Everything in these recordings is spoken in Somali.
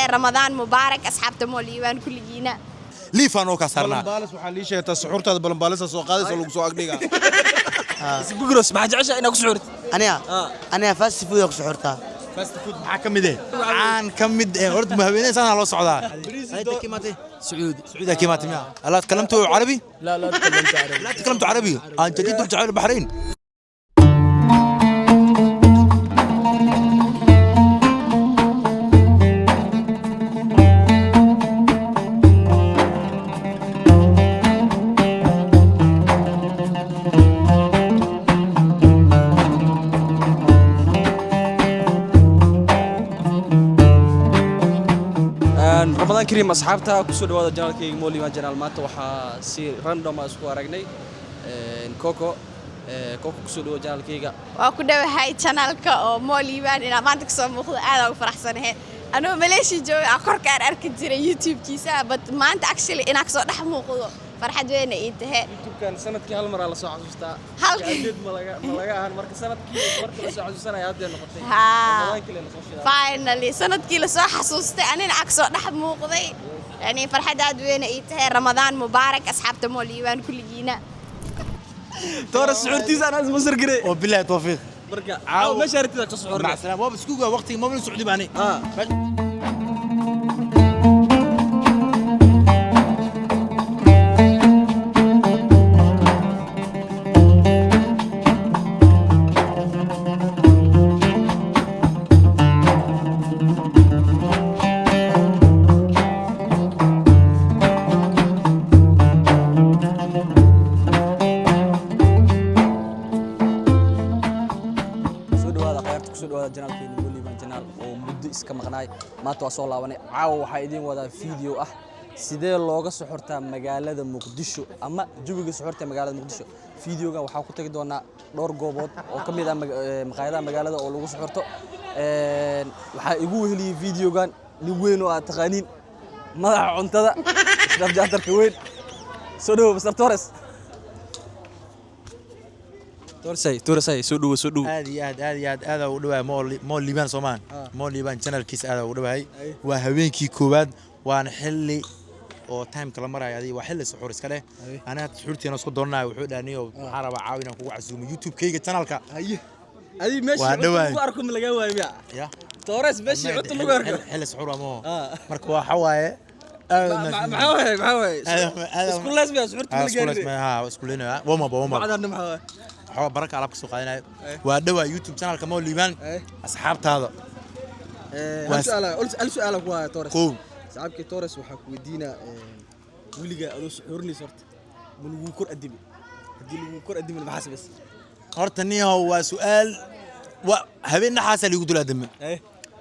Tahay Ramadaan mubaarak, asxaabta Mooliibaan kulligiina. Liifaan oo kaa saarnaa. Balanbaalis waxaa lii sheegtaa suxuurtaada balanbaalisa soo qaadaysa lagu soo agdhigaa. Bugros, maxaa jeceshahay inaad ku suxuurtid? Aniga? Aniga fast food ku suxurtaa. Fast food maxaa ka mid eh, caan ka mid eh? Horta ma haweeney saanaa loo socdaa? Sacuudi. سعودية كيما تميا. لا تكلمت عربي؟ لا، لا تكلمت عربي. لا تكلمت عربي. أنا جديد رجع البحرين. Ramadaan kariim, asxaabta. Kusoo dhawaada channelkayga Mooliman Channel. Maanta waxaa si random ah isku aragnay Coco. Coco, kusoo dhawo channelkayga. Waa ku dhowahay channelka oo Mooliibaan. Inaa maanta kasoo muuqdo aad ugu faraxsanahay. Anuu Maleeshiya jooga aan korka aan arki jiray YouTube-kiisa, but maanta actually inaa kasoo dhex muuqdo farxad weyna ii tahay. YouTube-kan sanadkii hal maraa lasoo xasuustaa. Halkii- Ma laga ahan marka sanadkii marka lasoo xasuusanaya hadday noqotay. Haa. Ramadaankii lasoo shidaa. Finally sanadkii lasoo xasuustay anina ag soo dhex muuqday, yani farxad aad weyna ii tahay. Ramadaan mubaarak, asxaabta Mooliibaan kulligiina. Toora suxuurtiisa anaa isma sirgire. وبالله توفيق. Marka caawa meesha aragtida ka suxuurna. مع السلامة. واب سكوكا وقتي ما من سعودي باني. Soo dhawaada khayaarta, kusoo dhawaada channelkeena Mooliman Channel oo muddo iska maqnaay. Maanta waa soo laabanay. Caawa waxaa idiin wadaa video ah sidee looga soxortaa magaalada Muqdisho ama jawiga soxorta magaalada Muqdisho. Videogan waxaa ku tagi doonaa dhowr goobood oo ka mid ah maqaayadaha magaalada oo lagu soxorto. Waxaa igu weheliyey videogan nin weyn oo aad taqaaniin, madaxa cuntada Snapchatarka weyn. Soo dhawo, Mr Torres. Torresay, Torresay, soo dhawo, soo dhawo. Aad iyo aad, aad iyo aad, aad ugu dhawahay Mool Liibaan Soomaan. Mool Liibaan channelkiisa aad ugu dhawahay. Waa habeenkii koowaad, waana xilli oo timeka la marayo. Adiga waa xilli suxuur iska dheh. Aniga suxuurtiina isku doonanayo. Wuxuu dhahay, niyo, waxaan rabaa caawa inaan kugu casuumo YouTube-kayga channelka. Haye, adi meeshii Waa cunto dhawaay. lagu arko ma laga waayo miya? Ya. Torres, meeshii cunto lagu arko. Xilli suxuur waa moo. Ah. Marka waxa waaye aad Maxaa waaye, maxaa waaye? Isku lees miya suxuurta ma la gaarin? Ha, isku leynaya. Wama ba wama. Bacdarna maxaa waaye? Waxaa baraka alaab ka soo qaadanayo. Waa dhawaa YouTube channelka Mool Liibaan. Asxaabtaada. Hal su'aal, hal su'aal ku haya, Torres. Kow. Saxaabkii Torres, waxaa ku weydiinaa, weligaa adoo suxuurinaysa horta ma lagu kor adimi? Haddii lagu kor adimin, maxaa samaysa? Horta niyahow, waa su'aal. Waa habeen dhaxaasaa liigu dul aadame,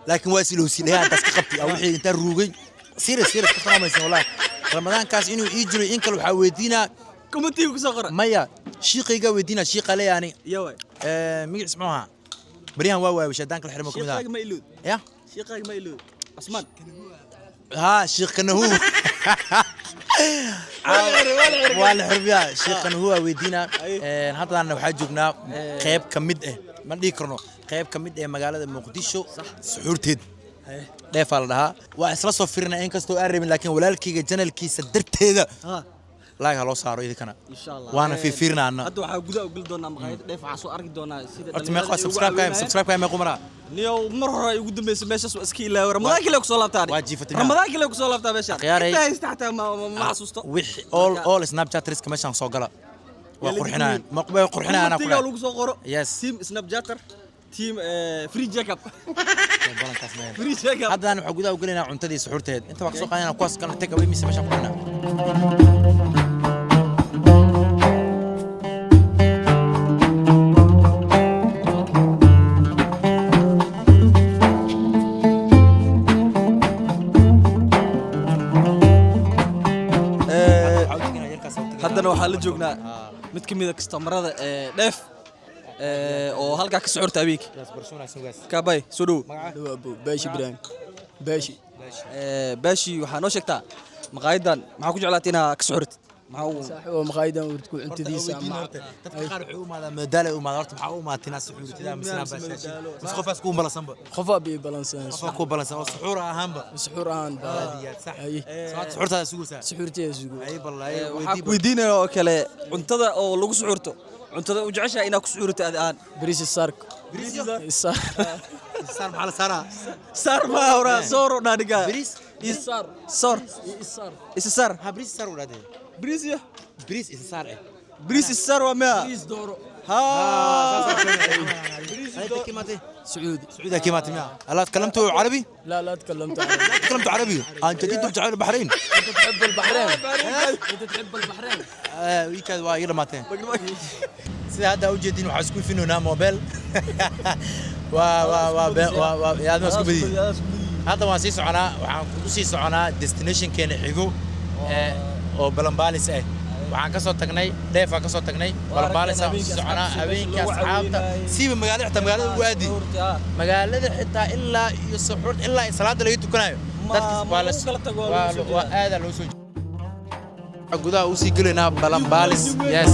laakiin waa silowsi dhayaa intaas ka qabtay wixii intaan ruugay. Serious, serious ka fahmaysan wallahi. Ramadaankaas inuu ii jiro in kale waxaa weydiinaa Commentiga ku soo qora. Maya, shiiqayga weydiinaa, shiiqa leeyaani. Ya waay. Magaciis muxuu ahaa? Baryahan waa waayay, shaydaan kala xirmo ka mid Shiiqaaga ahaa. Ma ilood? Ya. Shiiqaaga ma ilood, Cusmaan. Haa, shiiq kanahu waa la xirbiyaa. Shiiq kanahu waa weydiinaa. Haddana waxaa joognaa qayb ka mid ah, ma dhihi karno, qayb ka mid ah magaalada Muqdisho suxuurteed. Dheefaa la dhahaa. Waa isla soo firinaa, inkastoo aan rabin, laakiin walaalkayga channelkiisa darteeda like ha loo saaro idinkana. Insha Allah. Waana fiirfiirinaa anna. Hadda waxaa gudaha u geli doonaa maqaayadda Dheef. Waxaa soo arki doonaa sida Horta dhalinyarada meeqa ay ugu subscribe kaay? caawinayaan. Subscribe kaay meequu maraa? Niyow, mar hore ay ugu dambeysay meeshaas, waa iska ilaaway. Ramadaankii lee kusoo laabtaa. Waa jiifatay miyaa? Ramadaankii lee kusoo laabtaa meeshaan. Akhyaaray. Intaa haysta xataa ma xasuusto. Wixii all Snapchat riska meeshaan soo gala waa qurxinayaan, ma way qurxinayaan anaa Commentiga kule. Lagu soo qoro. Yes. Team Snapchatter, team free jacob. Balankaas meel. Free jacob. Haddana waxaa gudaha u gelaynaa cuntadii suxuurteed. Inta waa kasoo qaadanaa kuwaas kalena take away mise meeshaan ku cunaa. Haddana waxaa la joognaa mid ka mid a kastamarada ee Dheef oo halkaa ka socorta habeenkii. Kaabay, soo dhowo. Baashi Ibrahim Baashi. Baashi, waxaa noo sheegtaa maqaayadan maxaa ku jeclaatay inaa ka socoratid? Maxaa ugu Saaxiib, oo maqaayadan urtku cuntadiisa ama Dadka qaar waxay u imaadaan madaal ay u imaadaan. Horta maxaa u imaatay inaad suxuurtida mise inaad baashaashid mise qofaas kuu balansanba? Qofaa bii balansan. Qofaa kuu balansan oo suxuur ahaanba. Suxuur ahaan ba. Sax. Ay. Suxuurtaada sugaysaa. Suxuurteeda sugo. Ay ballaaye. Waxaa ku weydiinaya oo kale cuntada oo lagu suxuurto, cuntada u jeceshahay inaad ku suxuurto aad ahaan? Bariis isaar. Isaar. Saar maxaa la saaraa? Saar ma hora soor oo dhaaniga. Bariis. Isaar. Soor. Isaar. Isa saar. Ha, bariis saar u dhahdee. Bariis iyo Bariis isa saar eh. Bariis isa saar waa miya? Bariis dooro. Ha. Sacuudi. سعودي. سعودي كيما تميا هلا تكلمتوا عربي؟ لا، لا تكلمت عربي. تكلمتوا عربي؟ انت جيتوا بتعالوا البحرين. انت تحب البحرين، انت تحب البحرين. Wiilkaad waa iga dhamaateen. Sida hadda u jeedin, waxaa isku ifinoonaa mobile. Waa yaad ma isku badiyey. Hadda waan sii soconaa, waxaan kugu sii soconaa destinationkeena xigo oo Balanbaalis ah. Waxaan ka soo tagnay Dheefaan ka soo tagnay, Balanbaalis aan sii soconaa. Habeenkii asxaabta siiba magaalada, xitaa magaalada ugu aadi, magaalada xitaa ilaa iyo suxuur ilaa iyo salaada laga tukanayo dadka waa la waa aadaa loo soo gudaha usii gelaynaa Balanbaalis. Yes,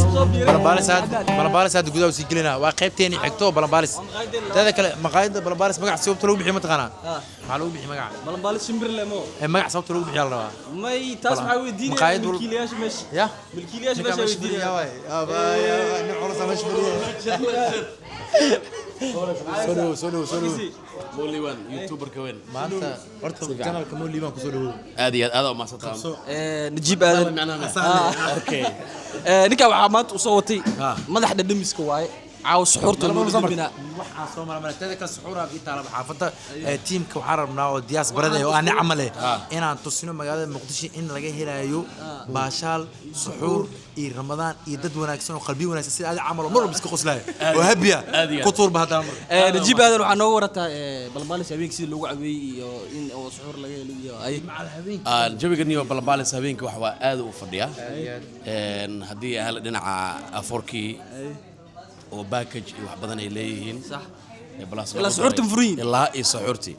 Balanbaalis hadda, Balanbaalis hadda gudaha usii gelaynaa. Waa qaybteeni xigto Balanbaalis. Teeda kale, maqaayadda Balanbaalis magaca sababta lagu bixiyo ma taqaanaa? Maxaa lagu bixiyay magaca? Balanbaalis shimbir lemo. Ee magaca sababta lagu bixiyaa la rabaa. May, taas waxaa weydiinaya milkiilayaasha meesha. Ya. Milkiilayaasha meesha weydiinaya. Soo dhawow, soo dhawow, soo dhawow. Moliwan youtuberka weyn. Maanta horta channelka Moliwan kusoo dhawow. Aad iyo aad aad u mahadsantahay. Najiib Aadan. Okay. Ninkaa waxaa maanta u soo watay madax dhadhamiska waaye. Caawa suxuurta loo dhadhaminaa. Waxaa soo mara teeda kale suxuuraa ii taala xaafadda. Tiimka waxaan rabnaa oo diyaas barada oo aan camal eh inaan tusino magaalada Muqdisho in laga helayo baashaal, suxuur iyo Ramadaan iyo dad wanaagsan oo qalbi wanaagsan sida aad camal oo mar walba iska qoslayo oo habiya ku tuurba haddana mar. Najiib Aadan, waxaa nooga warataa Balanbaalis habeenkii sida loogu caweeyey iyo in oo suxuur laga helo iyo ay Jawiga niyo Balanbaalis habeenkii wax waa aad u fadhiya. Haddii ahla dhinaca afoorkii oo package iyo wax badan ay leeyihiin. Sax. Plus Ilaa suxuurta ma furan yihiin? Ilaa iyo suxuurtii.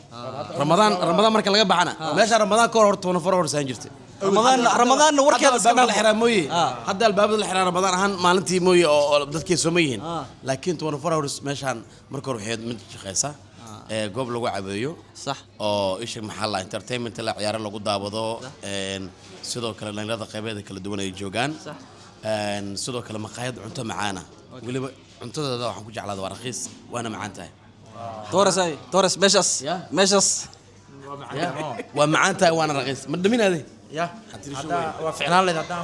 Ramadaan marka laga baxana meesha Ramadaan ka hor horta 24 hours aan jirtay. Ramadaan, Ramadaanna warkeeda iska albaabada la dhaaf. xiraa mooye. Hadda albaabada la xiraa Ramadaan ahaan maalintii mooye oo dadkii sooma yihiin. Laakiin 24 hours meeshaan marka hore waxay mid shaqeysa goob lagu cabeeyo. Sax. Oo isha maxaa la entertainment la ciyaaro lagu daawado, sidoo kale dhalinyarada qaybeeda kala duwan ay joogaan. Sax. Sidoo kale maqaayad cunto macaana, weliba cuntadooda waxaan ku jeclaada waa raqiis waana macaan tahay. Torres, ay Torres, meeshaas meeshaas. Waa macaan tahay waana raqiis, ma dhaminaade. Ya, waa ficnaan lahayd haddaan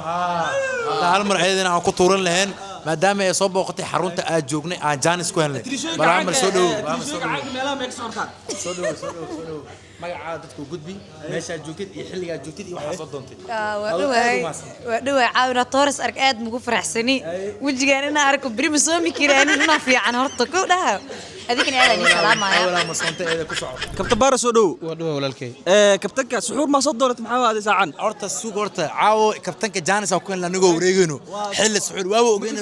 haddaan hal mar ayadana aan ku tuuran lahayn, maadaama ay soo booqatay xarunta aad joognay, aan jaanis ku helnay. Bal camal soo dhawow, soo dhawow. Meelaha meeqa socotaan? Soo dhawow, soo dhawow, soo dhawow. Magacaada dadku gudbi, meeshaad joogtid iyo xilligaad joogtid iyo waxaa soo doontay. Waa dhawahay, waa dhawahay. Caawina Torres ark, aad mugu faraxsani wejigaan inaan arko. Beri ma soomi karaan inaa fiican horta ku dhaha. Adinkana aad aan salaamaya. Awalaa ma soonta eeda ku soco. Kabtan Baara, soo dhow. Waa dhawahay, walaalkay. Kabtanka suxuur maa soo dooratay? Maxaa waaday saacan? Horta suug, horta caawo kabtanka jaanis aan ku helnay anigoo wareegayno xilli suxuur waaba ogeyna.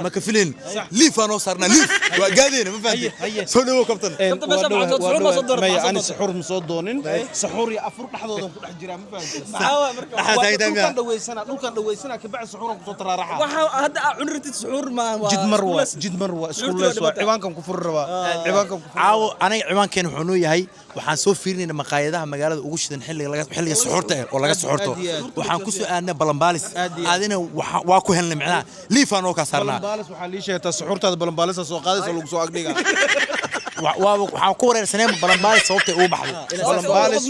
Ma ka filaynin. Liif aan noo saarnaa, liif waa gaadeyna, ma fahanteen? Soo dhawow, kabtan. Kabtan, meesha maxaa suxuur maa soo dooratay? Maya, ani suxuur ma soo doonin. Suxuur iyo afur dhexdoodan ku dhex jiraa, ma fahanteen? Maxaa waay marka? Dhulkan dhaweysana, dhulkan dhaweysana, kabacdi suxuuran kusoo taraaraxa. Waxa hadda aad cuni rabtid suxuur ma waa? Jid mar waa, jid mar waa isku lees waa. Ciwaankan ku furi rabaa, ciwaankan ku furi. Caawo aniga ciwaankeena wuxuu noo yahay, waxaan soo fiirinayna maqaayadaha magaalada ugu shidan xilliga laga xilliga suxuurta eh oo laga suxuurto. Waxaan ku soo aadnay Balanbaalis, aadina waa ku helnay, micnaha liifaa noo kaa saarnaa. Balanbaalis waxaa lii sheegtaa suxuurtaada balanbaalisa soo qaadaysa lagu soo agdhigaa. Waxaan ku wareersanay Balanbaalis sababtay ugu baxday. Balanbaalis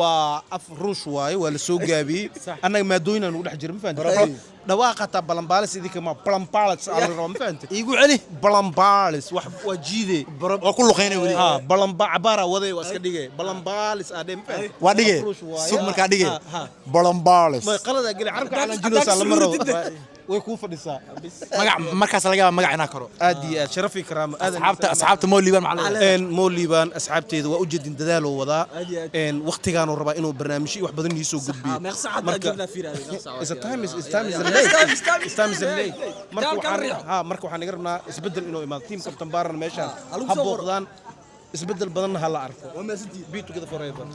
waa af Ruush waaye, waa la soo gaabiyey. Annaga maadooyin aan ugu dhex jira, ma fahanti? Dhawaaqa hataa balanbaalis idinka ma balanbaalis aa la rabaa, ma fahanti? Iigu celi. Balanbaalis wax waa jiide. Waa ku luqeynay weli. Ha, balanba cabaara waday, waa iska dhige balanbaalis aa dhe, ma fahanti? Waa dhige. Ruush waaye. Sug markaa dhige. Ha. Balanbaalis. May, qaladaa geli carabka calanjinoosaa lama rabo, way kuu fadhisaa. Magac markaas laga yaaba magac inaa karo. Aad iyo aad sharaf iyo karaamo. Asxaabta, asxaabta Moliban maxaa leedahay? Moliban asxaabteeda waa u jedin, dadaaloo wadaa. Waqtigaanuu rabaa inuu barnaamijyo iyo wax badan ii soo gudbiyo. Is a time is time is late, is time is late. Marka waxaan ha marka waxaan iga rabnaa isbedel inuu imaado. Team Captain Baran meeshaan ha booqdaan, isbedel badanna ha la arko. Be together forever.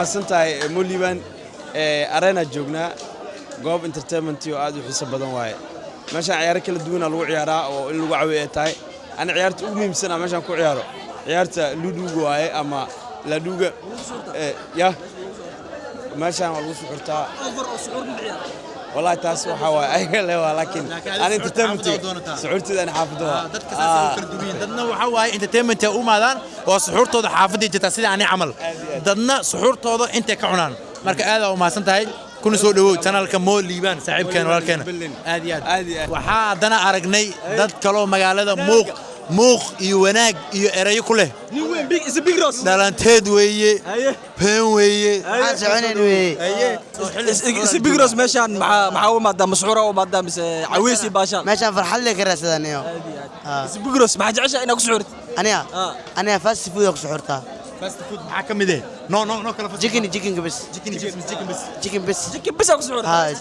Mahadsan tahay Moliban. Arena joognaa, goob entertainment oo aad u xiiso badan waaye. Meeshaan ciyaaro kala duwana lagu ciyaaraa oo in lagu caweey ay tahay. Ani ciyaarta ugu muhiimsan aan meeshaan ku ciyaaro ciyaarta luduga waaye ama laduga. Ya, meeshaan waa lagu suxurtaa. Wallahi taas waxaa waaye ayaga le waa, laakiin ani entertainment suxuurteeda ani xaafadda waa. Dadka saas u kala duwan yihiin. Dadna waxaa waaye entertainment ay u imaadaan oo suxuurtooda xaafadda jirtaa sida ani camal, dadna suxuurtooda intay ka cunaan. Marka aad aa u mahadsan tahay, kuna soo dhawow channelka Mo Liibaan, saaxiibkeena, walaalkeena, aad iyo aad. Waxaa haddana aragnay dad kaloo magaalada muuq muuq iyo wanaag iyo erayo ku leh. Nin weyn, big is a big rose. Dhalanteed weeye, been weeye. Waxaan soconayn weeye. Is a big rose. Meeshaan maxaa u imaadaa? Mascuura u imaadaa mise caweys iyo baashaan? Meeshaan farxad lee ka raadsadaa niyo. Is a big rose. Maxaa jeceshahay inaad ku suxuurtid? Aniga, aniga fast food ku suxurtaa. Fast food maxaa ka mid eh? No, no, no, kala. Chicken, chicken bas. Chicken, chicken, chicken bas. Chicken bas. Chicken bas ku suxurtaa.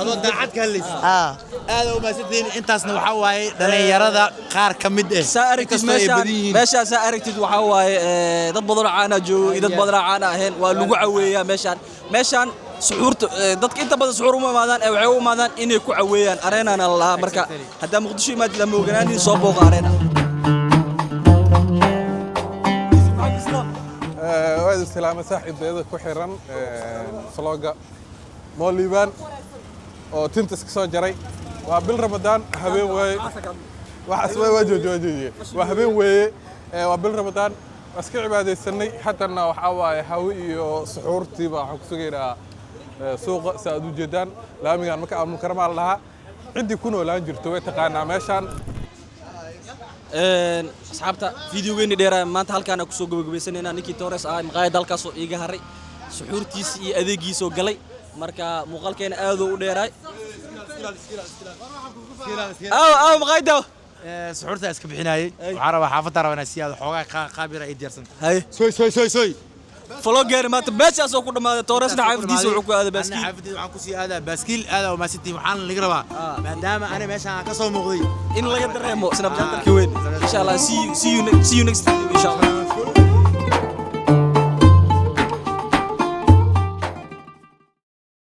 Adoo daacad ka hadlaysa. Ah. Aad u mahadsantihiin. Intaasna waxaa waaye dhalinyarada qaar ka mid eh. Saa aragtid Inkastoo ay meeshaan badan yihiin. Meeshaan saa aragtid waxaa waaye dad badan oo caana joogo iyo dad badan oo caana ahayn. Waa lagu caweeyaa meeshaan. Meeshaan suxuurta dadka inta badan suxuur uma imaadaan ee waxay u imaadaan inay ku caweeyaan. Areenana la lahaa. Marka haddaa Muqdisho imaadid, lama oganaanin, soo booqa Areena. Waa idin salaama saaxiibayada ku xiran vlogga Mooliban oo tinta iska soo jaray. Waa bil Ramadaan, habeen weeye. Waxaas waa jooji, waa joojiye. Waa habeen weeye, waa bil Ramadaan, waa iska cibaadaysanay. Haddana waxaa waaye hawi iyo suxuurtiiba waxaan ku sugaynaa suuqa. Si aad u jeedaan, laamigan marka Almukarama la dhahaa, ciddii ku noolaan jirto way taqaanaa meeshaan. Asxaabta, videogeeni dheeraa maanta halkaana kusoo gabagabaysanaynaa. Ninkii Torres ahaa maqaayadda halkaasoo iiga haray, suxuurtiisii iyo adeegiisoo galay. Marka muuqaalkeena aaduu u dheeraay. Aaw, aaw maqaayadda? Suxuurta iska bixinayay. Waxaan rabaa xaafadda, rabaa inaan siyaado xoogaa qaab yar ay diyaarsan. Haye. Soy, soy, soy, soy. Vloggeeni maanta meeshaasoo ku dhammaaday. Torresna xaafadiisa wuxuu ku aaday baaskiil. Xaafadiisa waxaan kusii aadaa baaskiil. Aadaa umahadsantihiin. Waxaana laga rabaa, maadaama ani meeshaan aan ka soo muuqday, in laga dareemo Snapchat-ka weyn, insha Allah. See you, see you, see you next video, insha Allah.